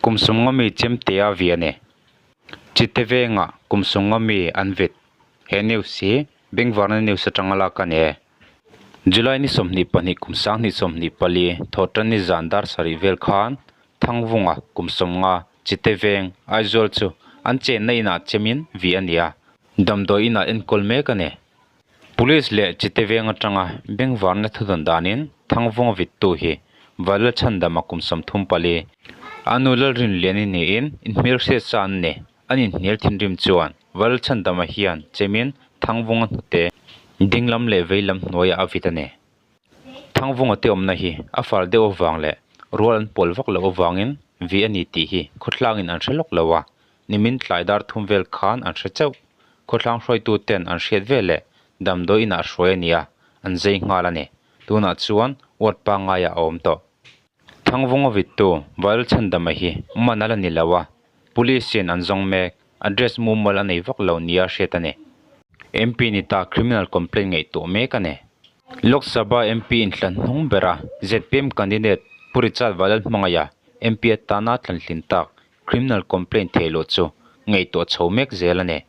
Kum sawmnga mi chemtea vi a ni. Chite vengah kum sawmnga mi an vit. He news hi Bengvarna news atanga lak a ni e. July ni 22 kum 2024 Thawhtanni zan dar sarih vel khan Thangvunga kum 50 Chite veng Aizawl chu an chenna inah chemin vi a ni a, damdawi inah enkawl mek a ni. Police leh Chite veng atanga Bengvarna thudawn danin Thangvunga vittu hi Valalchhandama kum 34, a nu Lalrinliani niin inhmelhriat sa an ni. An inhnial thinrim chuan Valalchhandama hian chemin Thangvunga hnute dinglam leh veilam hnuaiah a vit a ni. Thangvunga te awmna hi a fal deuh avang leh rual an pawl vak loh avangin vi a ni tih hi khawtlangin an hre lawk lo a, nimin tlai dar thum vel khan an hre chauh. Khawtlang hruaitu ten an hriat ve leh damdawi inah hruai a ni a, an zei nghal a ni. Tunah chuan ward pangaiah a awm tawh. Thangvunga vittu Valalchhandama hi man a la ni lo a, Police in an zawng mek, address mumal a nei vak lo nia hriat a ni. MP ni ta criminal complaint ngaihtuah mek a ni. Lok Sabha MP inhlan hnung bera zpm candidate Pu Richard Valalhmangaia MP atana thlanhlin tak criminal complaint theih loh chu ngaihtuah chho mek zel a ni.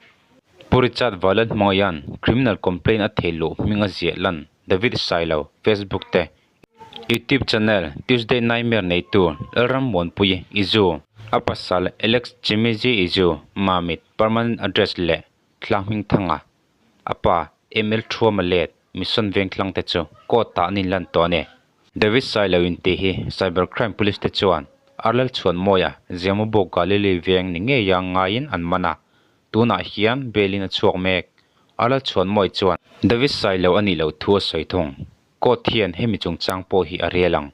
Pu Richard Valalhmangaia'n criminal complaint a theih loh hming a ziah lan David Sailo Facebook te YouTube channel Tuesday Nightmare neitu Lalram Muanpui Izu, a pasal Alex Chimizi Izu, Mamit, permanent address leh Thlang Hmingthanga, a pa ML Thuama let Mission Vengthlang te chu court ah an inlan tawh a ni. David Sailo intih hi Cyber Crime Police te chuan Arlal Chhuanmawia Ziamubawk Galili veng ni ngeia ngaiin an man a, tunah hian bail in a chhuak mek. Arlal Chhuanmawia chuan David Sailo a nih loh thu a sawi thung. Court hian hemi chungchang pawh hi a rial ang.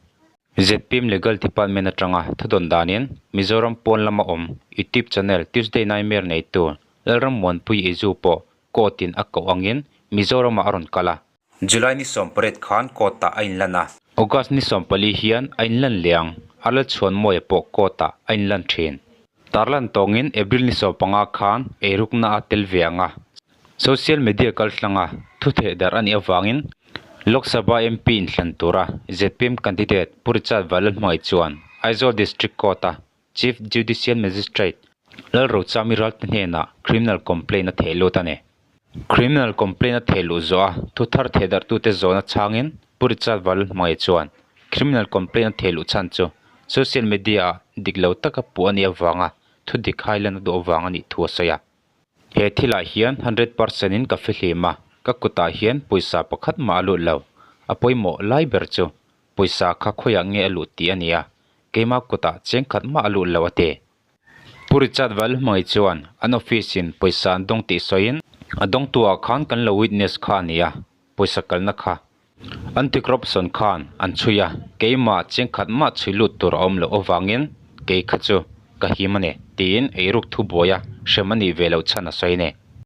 Zpm Legal Department atanga thudawn danin Mizoram pawn lama awm YouTube channel Tuesday Nightmare neitu Lalram Muanpui Izu pawh court in a koh angin Mizoramah a rawn kal a. July ni 18 khan court ah a inlan a. August ni 14 hian a inlan leh ang. Arlalchhuanmawia pawh court ah a inlan thin. Tarlan tawngin April ni 15 khan eirukna a tel ve ang a. Social media kaltlanga thu thehdarh a nih avangin Lok Sabha MP inthlan tura zpm candidate Pu Richard Vanlalhmangaih chuan Aizawl District Court-a Chief Judicial Magistrate Lalrochami Ralte hnenah criminal complaint a theh lut a ni. Criminal complaint a theh luh zawh a thu thar thehdarhtute zawhna chhangin Pu Richard Vanlalhmangaih chuan criminal complaint a theh luh chhan chu social media-ah dik lo taka puh a nih avanga thu dik hailan a duh avang a nih thu a sawi a. He thilah hian hundred percent in ka fihlim a, ka kutah hian pawisa pakhat mah a lut lo. A pawimawh lai ber chu pawisa kha khawiah nge a luh tih a ni a, keimah kutah cheng khat mah a lut lo a ti. Pu Richard Valhmangaih chuan an office in pawisa an dawng tih sawiin, A dawngtuah khan kan lo witness kha a ni a, pawisa kalna kha Anti-corruption khan an chhui a, keimah cheng khat mah chhui lut tur a awm loh avangin kei kha chu ka him a ni, tiin eiruk thubuaia hrem a nih ve loh chhan a sawi a ni.